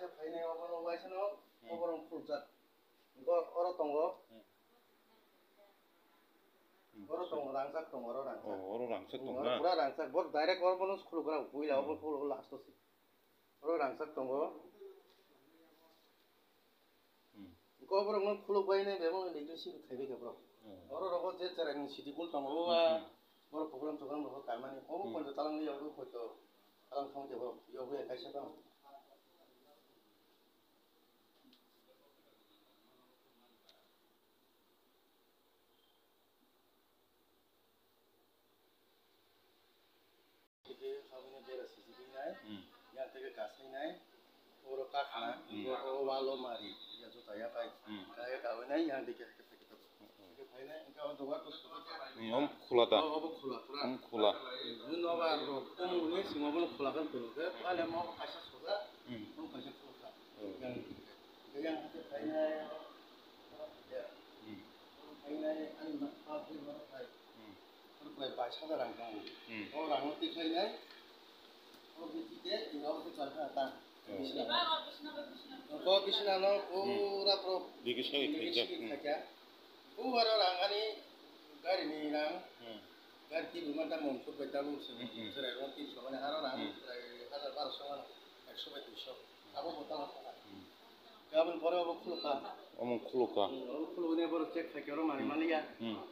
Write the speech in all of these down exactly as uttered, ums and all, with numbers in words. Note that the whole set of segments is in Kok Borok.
Phainai obo waisano, hmm, oborok khulukjak. Bo oro tongo. Hmm. Oro tongo, rangchak tongo, oro rangchak. Oh, oro rangchak tongo na? Pura rangchak. Bo direct oro bono khulukra, puila obo, hmm, khuluk last o se. Oro rangchak tongo. Hmm. Ko borok no khuluk bai nai bebak ni leadership khai bai khe borok. Hmm. Oro rogo je cherai ni city kul tongo, o, hmm, a, hmm, borok program togram rogo kaimani. Obo, hmm, poito talang liya, obo poito talang thang je borok. Yogo ya kaisa tong. Tei habwino bera sisi binai, hmm, yang tei kasainai, oro kakna, hmm, o walo mari, ya juta ya pai, hmm, kaya kawinai, yang dike hake hake tabo. Hmm. Hake phainai, engka o dogar ko. Hmm, om khula da. O, obo khula, pura. Om khula. Hmm, nobar rok, omoni simo bono khula kan kono ke, pale mo kaisa soda, hmm, mo kaisa khula. Hmm. Yang, yang hake phainai, ya. Hmm. Phainai, ani ma, pa, bui ma, pai. Hmm. Rwkbai bais hajar rang tongo. Hmm. O rang no tikhlai nai. O biti de, ino o chal kha ta. Hmm. Bisna. Ko bisna no, hmm, pura pro. Digi sagi khaijak. Digi sagi khaijak. O aro rang ani gari ni rang. Hmm. Gari ti buma ta mon kut bai ta bum sing. Hmm, hmm. Cherai rong tin so mane aro rang. Hmm. Cherai hajar barosho mane. Ekso bai duiso. Abo bo tamo kha. Hmm. Gabon pore obo khulukha. Omo khulukha. Hmm, obo khulukne borok check khaikhe oro manwi, hmm, manliya. Hmm.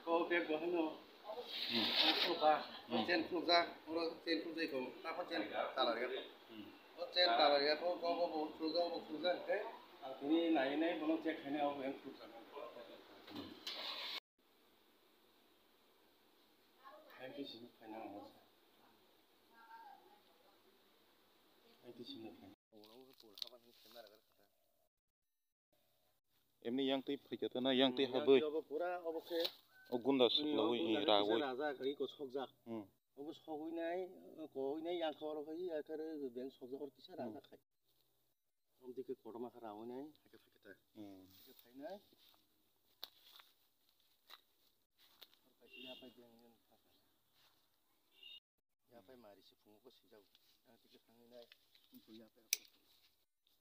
Ko bag bo haino. Hmm. Obo khulukha. O, hmm, chain khulukjak, oro chain khulukjai ko. Tako chain tala rwya ko. Hmm. O chain tala rwya ko, ko bo bo khulukjak, bo khulukjak hwnkhe. Ang tini naiwi nai bono check khainai obo yang khulukjak. Hai bising phaina ang. Hai bising phaina. Emni yang twi phaikha ta na, yang twi, hmm, habwi. Yang twi obo pura obo khe. O gunda, hmm, suklawi, o gunda khe ragwi. Kisa rajak, ri ko sokjak. Hmm. Obo sogwi nai, koi nai yang khe oro khai, ya khe beng sokjak oro kisa, hmm, rajak khai. Om dike kotorma khe rawi nai, hakhe phaikha ta. Hmm. Hakhe phainai. Oro kaisa yapai beng yang kha. Yapai mari se phungo ko sijak. Yang tike thangwi nai. Bo yapai rok.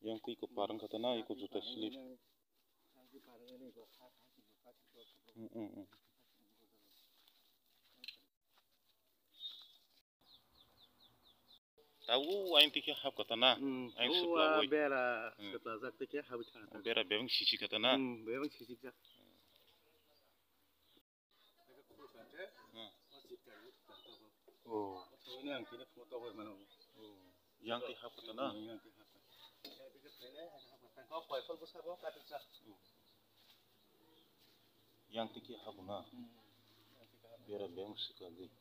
Yang twi ko parang kha ta na, iko juta slip. Yang twi parang nai ko kha kha ki ko kha ki ko. Hmm, hmm, hmm. Tabuk ayang tike hap kha ta na. Hmm, ayang o suklagwi. Bera, hmm, suklajak tike habwi thang kha ta. Bera bebeng sisi kha ta na. Hmm, bebeng sisi jak. Hmm. Oh. Yang twi hap kha ta na? Yang twi hap kha. Yang twi hap na? Hmm. Bera beng swkagwi.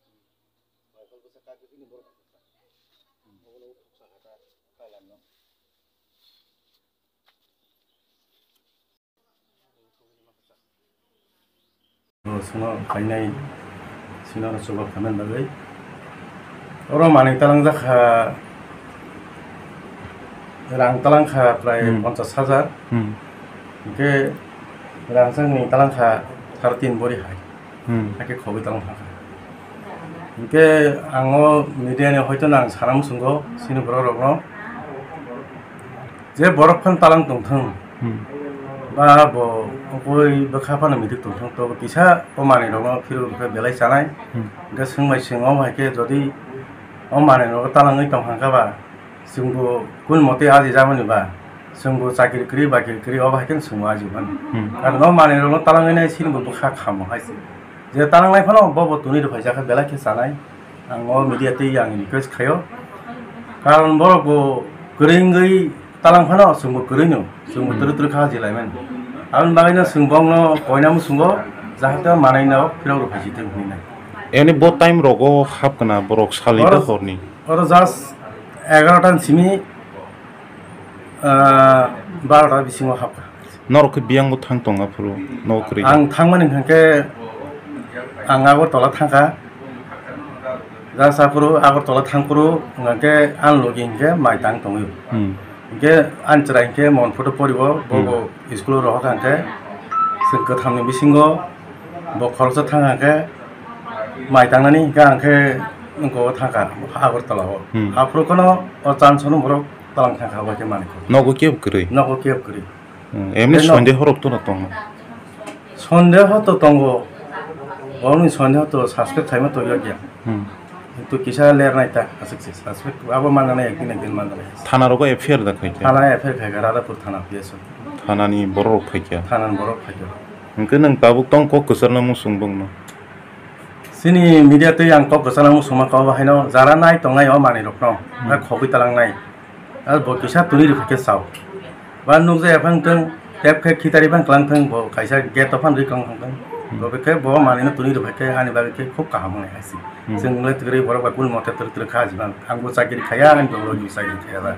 Hmm. Sino khainai, sino chuba khainani bagwi. Oro manwi talangjak kha, rang talang kha prai, hmm, ponchas hajar. Hmm. Hinkhe rangchakni talang kha sare tin bori hai. Hmm. Hakhe khogwi talang kha. Hinkhe ang o media ni hoito no ang sana muchungo, sini borok rokno. Je borok phano talang tongthung, hmm, ba bo bui bwkha phano midik tongthung, to kisa o manwi rokno phirok rwkhe belai chanai. Hmm. Hwnkhe swng bai swng, omo hai khe jodi o manwi rokno talangwi tong kha ba, chwngbo kun mote aji jamani ba, chwngbo chakri kwrwi bakri kwrwi, obo hai khe chwngbo aji mani. Hmm. Karon o manwi rokno talangwi nai sini bo bwkha khamo hai se. Je talangnai phano bo bo twnwi rwphai jakha belai khe chanai. Ang o media twi ang request khaio. Karon borok bo kwrwi wngwi talang phano chwngbo kwrwi no, chwngbo, hmm, twrwk twrwk kha jilaimani. Aboni bagwi no chwng bongno koina muchungo jahate manai no phirok rok phaisithwng hinwi nai. Eni bo time rogo hap kana borok salai ta horni? Oro just egarota ni simi, ah, barota bisingo hapkha. Norok khe biyang bo thang tong aphuru, no kwrwi? Ang thangmani hwnkhe ang Agartala thangkha. Jasa phuru Agartala thangphuru hwnkhe ani logi hwnkhe mai tang tongwi. Hmm. Hwnkhe ani chwrai hwnkhe Mohan photo poribo, hmm, bobo school o rohor kha hwnkhe chwng kwthamni bisingo bo khoroksa thang hwnkhe mai tangnani hwnkhe ang khe wngkho thangkha Agartala o. Hmm. Aphuru kheno o chance no borok Talang thang kha bai khe manwi kho. Nogo kebo kwrwi? Nogo kebo kwrwi. Hmm, emni Eno- sondeho rok to na tongo? Sondeho to tongo. Borokni sondeho to suspect khaima to yokya. Hmm. Kintu kisa lernai ta aswk se suspect abo manjanai ekdin ekdin manjanai. Thana rogo F I R da khaikha? Thana F I R khaikha, Radhapur thana P S O. Thanani borok rok phaikha? Thanani borok phaikha. Hwnkhe nwng tabuk tong kok kwcharna muchung bongno? Chini media twi ang kok kwchana muchungma kok bo haino jara nai tongnai o manwi rokno, hmm, ba khogwi talangnai. Ar bo kisa tuni rwkha khe sao. Ba nukjaya phang thung, tep khe khitari phang klang thung, bo kaisa gate o phang rwi klang thung thung. Hmm. Bo khe bo manwi no tuni rwkha khe ani bagwi khe khub kaham wngnai hai se. Hmm. Chwng le twrwi borok bai kunu mote twrwi twrwi kha jibang. Ang bo chakiri khaya, ani bo chakiri khaya ba.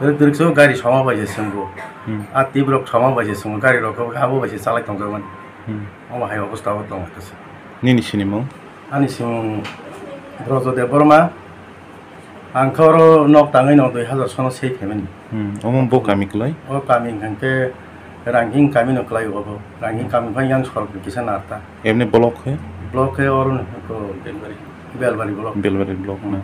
Twrwi twrwi so gari soma bai je chwng bo. Hmm. A twi borok soma bai je chwng gari rok khe abo bai se chalai tong jak mani. Hmm. Omo hai obosta o tong khe se. Nini sinimung? Ani simung Brojo Debbarma. Ang khe oro nok tangwi no dui hazar sono sei phaimani. Hmm, omo bo kami kwlai? O kami hwnkhe Rangking kami no kwlai obo. Rangking kami phai yang sorok ni kisa narta. Emni block khe? Block khe oro no ko Belbari. Belbari block. Belbari block na.